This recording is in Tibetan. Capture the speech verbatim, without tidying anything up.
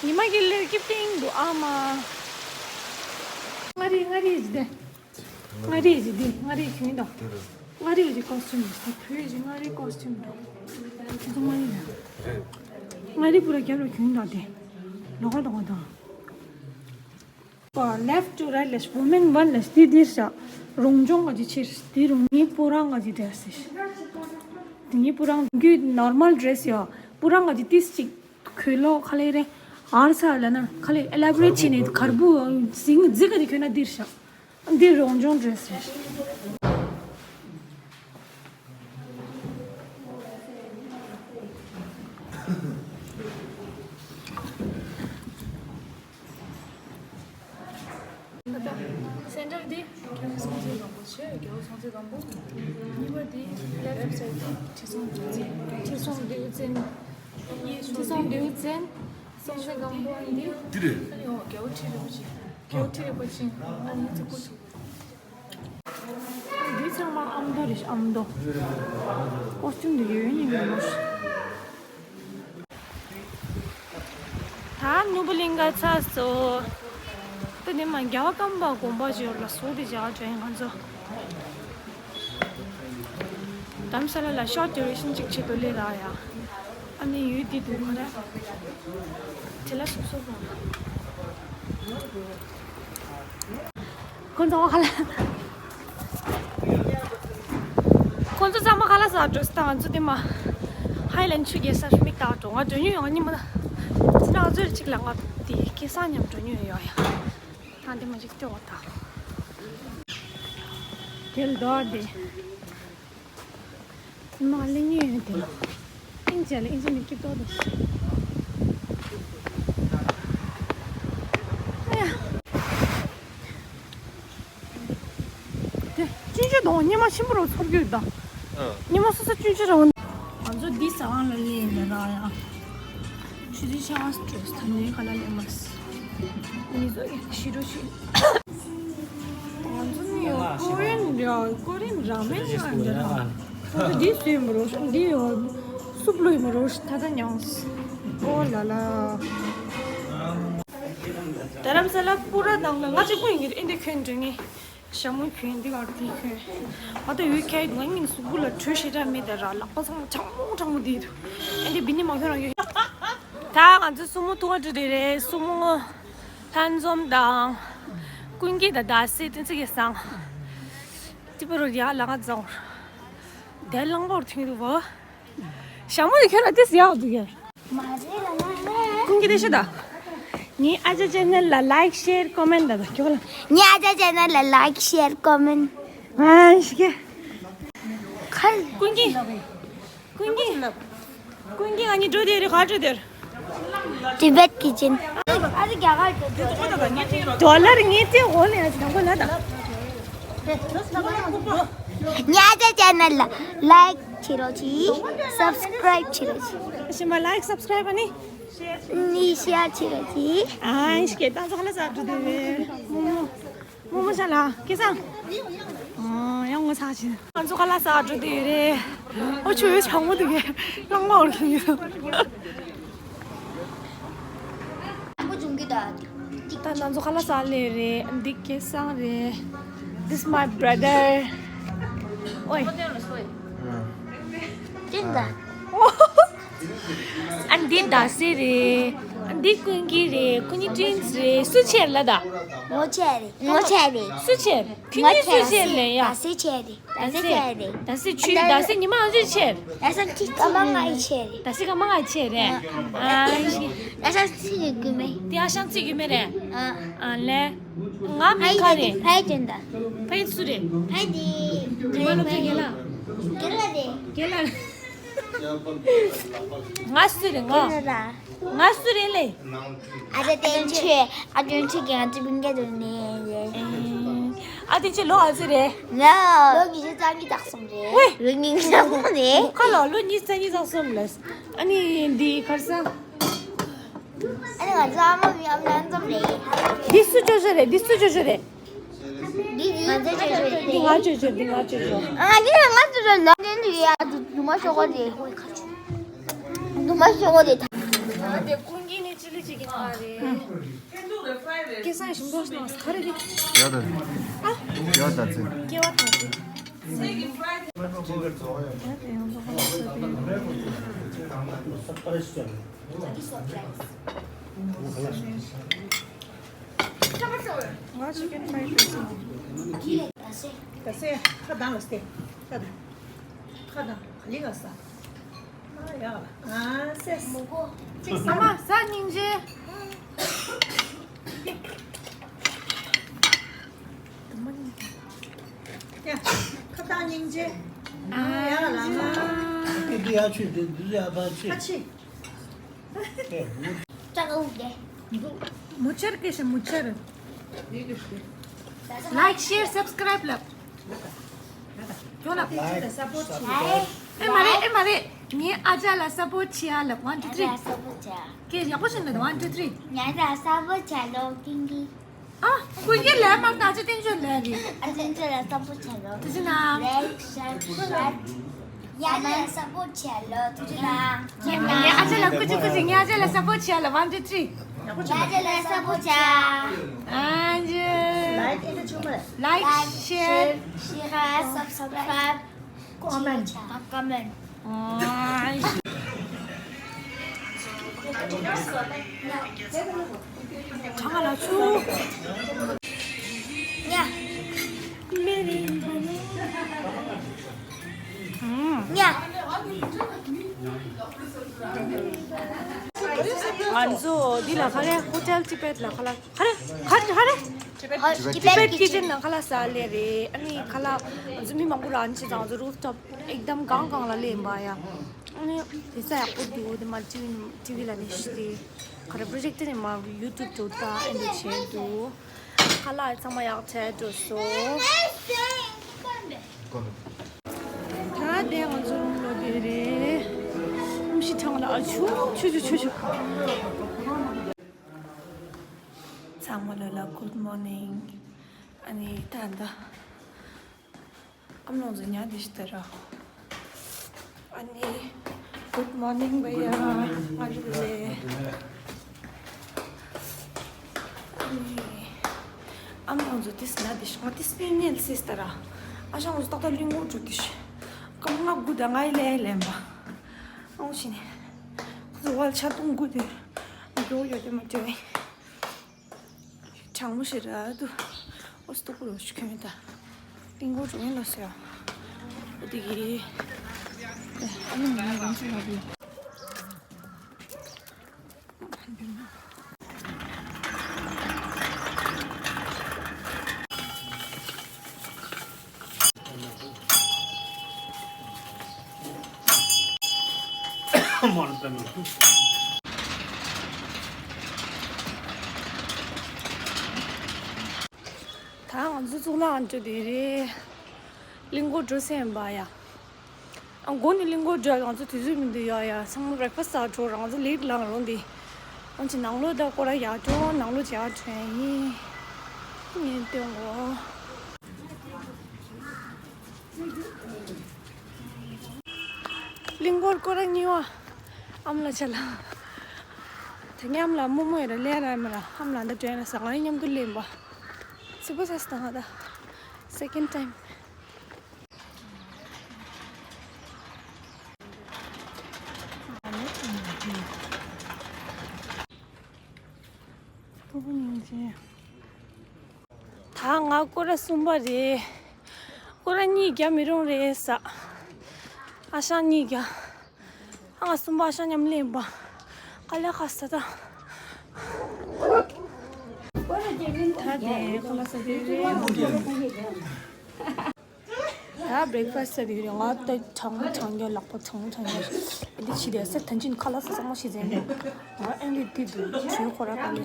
ཉི་མ་གི་ལེར་ཀིབ་ཏིང་འདུག་ཨ་མ། མངའ་རིས་མངའ་རིས་ཟེར་ཏེ། མངའ་རིས་ཟེར་ཏེ་མངའ་རིས་གྱོན་དང་། མངའ་རིས་ཀྱི་ཀོ་སི་ཊིམ་ཟེར། བོད་ཀྱི་མངའ་རིས་ཀོ་སི་ཊིམ་འདུག་ཁྱེད་ཚོ་མངའ་རིས་རེད། མངའ་རིས་པུ་ར་རྒྱབ་ལ་གྱོན་དང་དེ། ལོག་ག་ལོག་ག་དང་། ལེཕ་ཊུ་རའིཊ་ལས་བུ་མེན་ཝན་ལས་དེ་འདིར་བཞག་རོང་ལྗོངས་ག་ཅི་ཕྱིར་དེ་རུ་ངའི་སྤུ་རང་ག་ཅི་འདྲ་ཟེར། དེ་ངའི་སྤུ་རང་གི་ནོར་མལ་ཌི་རེ་སི་ཡོད། སྤུ་རང་ག་ཅི་ཏིས་ཅིག་གོས་ལོག་ཁ་ལེ་རེ་ཨར་ས་ལ་ན་ཁ་ལེ་ཨེ་ལ་བོ་རེ་ཊི་བྱས་ནས་གར་བུ་ཟིང་རྫི་ག་དེ་གོན་ན་འདིར་བཞག་འདིར་རོང་ལྗོངས་ཌི་རེ་སི་རེད། སེན་ཊར་འདི་རྒྱལ་བ་སྲོང་བཙན་སྒམ་པོ་ཆེ། རྒྱལ་བ་སྲོང་བཙན་སྒམ་པོ། གཉིས་པ་འདི་ལེཕ་སའིཌ་འདི་ཁྲི་སྲོང་ལྡེའུ་བཙན། ཁྲི་སྲོང་ལྡེའུ་བཙན། ཁྲི་སྲོང་ལྡེའུ་བཙན། སྲོང་བཙན་སྒམ་པོ་འདི། འདི་རེད། ཨ་ནི་འོ་རྒྱལ་བ་ཁྲི་རིན་པོ་ཆེ། རྒྱལ་བ་ཁྲི་རིན་པོ་ཆེ། ཨ་ནི་ཙི་ཀུ་ཅིག་འདི་ཚང་མ་ཨ་མདོ་རེད། ཨ་མདོ། ཀོ་སི་ཊིམ་འདི་ཡོད་ཡིན་ངོ་མ། ད་སྣུམ་པོ་གླིང་ག་ཚར་སོང་། ད་ནི་མ་རྒྱལ་བ་ཀརྨ་པ་དགོན་པ་ཅིག་ཡོད་ལ་བཟོ་དེ་བྱ་བ་ཅན་ང་ཚོ། དྷ་རམ་ས་ལ་ལ་ཤོར་ཊུ་རི་སི་ཊི་གཅིག་བྱེད་དུ་སླེབས་ར་ཡ། ཨ་ནི་ཡུལ་འདི་འདུག་ག་རེ། དེ་ལ་སོ་སོ་བ། ཁོང་ཚོ་ཁ་ལ། ཁོང་ཚོ་ཚང་མ་ཁ་ལག་ཟ་འགྲོ་སྟངས། ང་ཚོ་དེ་མ་ཧའི་ལན་ཆུ་རྒྱལ་ས་མིག་ཏག་འགྲོ། ང་འགྲོ་མྱོང་ཡོད། ང་གཉིས་མ་ད་ང་ཚོའི་གཅིག་ལ་ང་དེ་སྐལ་བཟང་མཉམ་འགྲོ་མྱོང་ཡོད་ཡ། ད་དེ་མ་གཅིག་ལྟོས་བ་ད། དེ་ལ་དོ་དེ། མ་ལེ་ཉེ་ཡོད་དེ། ཨིན་ཅི་ལ་ཨིན་ཅི་མི་སྐྱིད་ཏོ་དེ། ཨ་ཡ། དེ་ཅུན་ཅུན་དང་ཉི་མ་ཆེན་པོ་རུ་ཚོར་གྱི་ཡོད་ད། ཨ། ཉི་མ་སོ་སོ་ཅུན་ཅུན་རུ། ང་ཚོ་འདི་ཟ་ཁང་ལ་སླེབས་ཡིན་ལ་ར་ཡ། ཆུ་ཚོད་ཆ་ལྔ་སྤྲོས་ད་ནས་ག་ལ་སླེབས་མ་སི། ནི་ཚོ་ཡི་ཤི་རོ་ཤི། ང་ཚོ་ནི་ཡོ་ཀོ་རེན་ར་ཀོ་རེན་ར་མེན་ཡ་འདི་ར། ཁོ་ཚོ་འདི་སུ་ཡིན་པ་རོ་འདི་ཡོ་སུབ་ལོ་ཡིན་པ་རོ་ད་ད་མྱངས། ཨོ་ལ་ལ། རྡ་རམ་ས་ལ་པུ་ར་དང་ལ་ང་གཅིག་པུ་ཡིན་གྱི་རེད། ཨེ་འདི་ཁྱོད་འགྲོ་ངེས། ཞྭ་མོ་གྱོན་འདི་བར་དེ་གྱོན། ཨ་ད་ཡུལ་ཁྱེད་ང་གཉིས་གཟུགས་པོ་ལ་དྲོད་ཞེ་དྲག་མེད་ད་ར། ལག་པ་ཚང་མ་གྲང་མོ་གྲང་མོ་དེ་འདུག་ཨེ་འདི་བི་ནི་མ་ཁྱོད་རང་ཡོད། ད་ང་ཚོ་སུ་མོ་ཐུག་འགྲོ་དེ་རེད། སུ་མོ་ལྷན་འཛོམས་དང་། ཀུན་གྱི་ད་ད་སེ་ཏན་ཙི་གེ་སང་། ཏི་པ་རོ་ཡ་ལ་ང་ཚང་། དེ་ལང་པོར་ཐུག་འདུག་བ། ཞྭ་མོ་དེ་ཁྱོད་ལ་ཏིས་ཡག་འདུག་གས། ཀུན་གྱི་དེ་ཤི་ད། ངའི་ཨ་ཅག་ཅེ་ནལ་ལ་ལའིག་ཤེར་ཀོ་མེན་ད་ད་ཁྱོད་ལ། ངའི་ཨ་ཅག་ཅེ་ནལ་ལ་ལའིག་ཤེར་ཀོ་མེན། ཨ་ཤི་གེ། ཁར། ཀུན་གྱི། ཀུན་གྱི། ཀུན་གྱི་ང་གཉིས་འགྲོ་དེ་རེད། ག་འགྲོ་དེ་རེད། Tibet kitchen. ཨ་རི་རྒྱ་གར་འགྲོ། ཌོ་ལར་ངས་དེ་འོ་ལེ་ཡ་དང་པོ་ལ་ད། ངའི་ཨ་ཅག་ཅེ་ནལ་ལ་ལའིག་བྱེད་རོགས་གྱིས། སབ་སི་ཀ་རའིབ་བྱེད་རོགས་གྱིས། ཞི་མ་ལའིག་སབ་སི་ཀ་རའིབ་ཨ་ནི། ནི་ཤེར་བྱེད་རོགས་གྱིས། ཨ་ཤི་གེ་ད་ཚོ་ལ་ཟ་འགྲོ་དེ་རེད། མོ་མོ། མོ་མོ་ཤ་ལ་སྐལ་བཟང་། ཨ་ཡང་ངོ་ཚ་ཞིག་ང་ཚོ་ཁ་ལག་ཟ་འགྲོ་དེ་རེད། ཨོ་ཆུ་ཡོད་ཆང་མོ་དེ་གས་ལང་མ་འོར་གྱི་ཡོད། ད་ང་ཚོ་ཁ་ལག་ཟ་ལེ་རེད། འདི་སྐལ་བཟང་རེད། This my brother. ཨོའི། ཅི་འདྲ། ཨ་འདི་ཟླ་ཟེར་རེད། ཨ་འདི་ཀུན་གྱི་རེད། ཀུན་གྱི་ཏྲིན་རེད། སུ་ཆེར་ལ་ད། ངོ་ཆེ་རེད། ངོ་ཆེ་རེད། སུ་ཆེར། ཁྱོད་གཉིས་སུ་ཆེར་ལེ་ཡ། ཟླ་ཟེར་ཆེ་རེད། ཟླ་ཟེར་ཆེ་རེད། ཟླ་ཟེར་ཆུ་ཟླ་ཟེར་ཉི་མ་ཨ་ཟེར་ཆེར། ཟླ་ཟེར་ཁྱི་ཀ་མ་ང་ཡི་ཆེ་རེད། ཟླ་ཟེར་ཀ་མ་ང་ཡི་ཆེ་རེད། ཨ་ཟླ་ཟེར་ཚིག་གི་མེ། དེ་ཨ་ཞང་ཚིག་གི་མེ་རེད། ཨ་ལེ། ང་མི་ཁ་རེད། ཕའི་ཅན་ད། ཕའི་སུ་རེད། ཕའི་དེ། ཉི་མ་ལོ་ཚོད་རྒན་ལ། རྒན་ལ་རེད། རྒན་ལ། ང་སུ་རེད་ང་། ང་སུ་རེད་ལེ། ཨ་ཅག་བསྟན་ཆོས། ཨ་བསྟན་ཆོས་ཀྱི་ང་ཚོ་སྤུན་ཀྱག་དུ་ནས་རེད། ཨ་བསྟན་ཆོས་ལོ་ཨ་ཙི་རེད། ང་ལོ་ཉི་ཤུ་རྩ་གཉིས་དག་སོང་རེད། ལོ་ཉི་ཤུ་རྩ་གསུམ་རེད། ཁ་ལོ་ལོ་ཉི་ཤུ་རྩ་གཉིས་དག་སོང་ལེ། ཨ་ནི་འདི་ཁར་ས། ཨ་ནི་ང་ཚོ་ཨ་མ་མི་ཨ་མ་ལན་ཙམ་རེད། འདི་སུ་ཅོ་ཅོ་རེད། འདི་སུ་ཅོ་ཅོ་རེད། འདི་ང་ཚོ་ཅོ་ཅོ་རེད། འདི་ང་ཅོ་ཅོ། འདི་ང་ཅོ་ཅོ། ཨ་འདི་ང་ཅོ་ཅོ་ལ་འདི་འདི་ཡ་འདུ་མ་ཤོག་ག་རེད། འདུ་མ་ ཨ་ཞོག་དེ། ད་དེ་ཀུན་གྱིས་ནི་ཅི་ལི་ཅི་གི་ཐ་རེད། སྐལ་བཟང་ཞིམ་པོ་ཞིག་གནང་། ག་རེ་རེད། ཡོད་ད། ཨ། ཡོད་ད་ཚེ། སྐལ་བ་ད་ཚེ། ང་ཅི་ཀན་ཕ་རའེ་རེད་ཟེར། ད་སེ་ཁ་གདངས་ལ་སྟེ། ཁ་གདངས། ཁ་གདངས་ག་ལེ་ག་ས། ཨ་ཡག་ལ། ཨ་སེ། ཨ་མ་ཟ་སྙིང་རྗེ། ཡ། ཁ་གདངས་སྙིང་རྗེ། ཨ་ཡག་ལ། ཨ་དེ་དེ་ཡ་ཆུ་དེ་དུ་ཡ་ད་ཆུ། ཁ་ཆེ། ཀྲག་འུག་དེ། མུ་ཆར་སྐད་ཤ་མུ་ཆར། Like, share, subscribe ལབ། ཁྱོད་ལབ། ཨེ་མ་རེད། ཨེ་མ་རེད། ངའི་ཨ་ཅག་ལ་སབ་པོརྚ་བྱེད་ཨ་ལབ། One, two, three། ཨ་ཅག་ལ་སབ་པོརྚ་བྱེད་ཨ། སྐད་ཡག་པོ་བྱས་ན། One, two, three། ང་ལ་སབ་པོརྚ་བྱེད་ལོ། ཀིང་ཀིང་། ཨ། ཀུན་གྱིས་ལབ་མ་ད་ཅི་བསྟན་བཅོས་ལབ་རེད། ཨ་བསྟན་བཅོས་ལ་སབ་པོརྚ་བྱེད་ལོ། ཐུགས་རྗེ་གནང་། Like, share, subscribe། ཡ་ལ་སབ་པོརྚ་བྱེད་ལོ། ཐུགས་རྗེ་གནང་། ངའི་ཨ་ཅག་ལ་ཀུ་ཅི་ཀུ་ཅི། ངའི་ཨ་ཅག་ལ་སབ་པོརྚ་བྱེད་ལོ། One, two, three། ཡ་ལ་སབ་པོརྚ་བྱེད། ཨ་ཅག་ལ་Like, share, subscribe། Comment། Comment། གྲང་ལ་ཆུ། ཉ། ཉ། ང་ཚོ་འདི་ལ་ག་རེ། ཧོ་ཊེལ་ཊི་བེཊ་ལ་ག་ལ། ག་རེ། ག་རེ། ག་རེ། ཊི་བེཊ་ཊི་བེཊ་ཀི་ཆན་ནང་ཁ་ལག་ཟ་སླེབས་རེད། ཨ་ནི་ཁ་ལག་ང་ཚོ་མི་མང་པོ་རང་བྱས་ཙང་ང་ཚོ་རུཕ་ཊོབ་ཨེག་དམ་གང་གང་ལ་སླེབས་པ་ཡ། ཨ་ནི་དེ་ས་ཡག་པོ་འདུག་དེ་མ་ཊི་ཝི་ཊི་ཝི་ལ་ནི་ཤི་དེ་ག་རེ། པྲོ་ཇེག་ཊར་ནས་མ་ཡུ་ཊུབ་འགྲོ་ད་ཨེ་འདུག་བྱས་འདུག་ཁ་ལག་ཚང་མ་ཡག་བྱས་འགྲོ་སོང་། ད་དེ་ང་ཚོ་རུམ་ལ་བསྡད་རེད། ཨམ་ཤི་ཐང་ལ། ཨ་ཆུ་ཆུ་ཆུ་ཆུ་ཆུ། ཚང་མ་ལ་ལ་གུཌ་མོར་ནིང་། ཨ་ནི་ད་ད་ཨམ་ལོང་ཚོ་ཉལ་བསྡད་ཤི་ད་ར། ཨ་ནི་གུཌ་མོར་ནིང་བ་ཡ། ང་ལུ་ལེ། ཨ་ནི་ཨམ་ལོང་ཚོ་ཏིས་ན་དེ་ཤང་ཏིས་པི་ཉལ་སིས་ད་ར། ཨ་ཞང་ཚོ་ཏག་ཏག་ལིང་གོ་འགྲོ་དེ་ཤི། ཀམ་ང་གུ་ད་ང་ཡི་ལེ་ལེན་པ། ཨང་ཤི་ནི་ཁོ་ཚོ་ཝལ་ཆ་ཏུང་གུ་དེ་འགྲོ་ཡོད་དེ་མ་དྲན། གྲང་མོ་ཞེ་དྲག་འདུག་ཨོ་སྟུག་པོ་རོ་ཞིག་ཁྱོད་ད། ཏིང་གོ་འགྲོ་ཡིན་ལ་ཟེར། འོ་དེ་གི། ཨ་ནི་ང་རང་ཚོ་ལ་བུ། ད་ང་ཚོ་གཙུག་ལག་ཁང་འགྲོ་དེ་རེད། གླིང་སྐོར་འགྲོ་སེམས་པ་ཡ། ཨ་མགོ་ནས་གླིང་སྐོར་འགྲོ་ཡ་ང་ཚོ་དུས་ཚོད་མི་འདུག་ཡ། ཡ་ཚང་མ་བྷེ་རེག་ཕ་སི་ཊི་ཟ་འགྲོ་རང་ཚོ་ལེ་ཊི་ལངས་རུང་དེ། ཨང་ཅི་ནང་ལོགས་ད་སྐོར་ར་ཡག་འགྲོ། ནང་ལོགས་ཇ་འདྲེན་ཡིན། ངས་སྟོན་གོ། གླིང་སྐོར་སྐོར་ར་གཉིས་པ། ཨམ་ལ་ཆ་ལ། ད་ངའི་ཨམ་ལ་རྨོ་མོ་ཡོད་ར་ལས་ར་མ་ར། ཨམ་ལ་འདི་འདྲ་ཡིན་ན་ཟ་ང་ཡི་མཉམ་དུ་ལེན་པ། སི་པོ་སས་དང་ང་ད། སེ་ཀེན་ཌི་ཊའིམ། ད་ང་སྐོར་ར་གསུམ་པ་རེད། སྐོར་ར་གཉིས་རྒྱག་མི་རུང་རེད་ཟ། ཨ་ཞང་གཉིས་རྒྱག་ཨ་ང་གསུམ་པ་ཨ་ཞང་མཉམ་ལེན་པ། ཀ་ལ་ཁ་ས་ད། ད་དེ་ཁ་ལ་ས་དེ་རེད། ད་བྷེ་རེག་ཕ་སི་ཊི་ཟ་དུས་རེད། ང་ད་གྲང་མོ་གྲང་རྒྱུ། ལག་པ་གྲང་མོ་གྲང་རྒྱུ། འདི་ཕྱི་དེ་ཟ་ཐན་ཅིན་ཁ་ལག་ཟ་ཚང་མ་ཤི་ཟེར་ནས། ང་ཨེ་འདི་དུས་དུས་ཆོས་ཁོ་ར་ག་ལེ།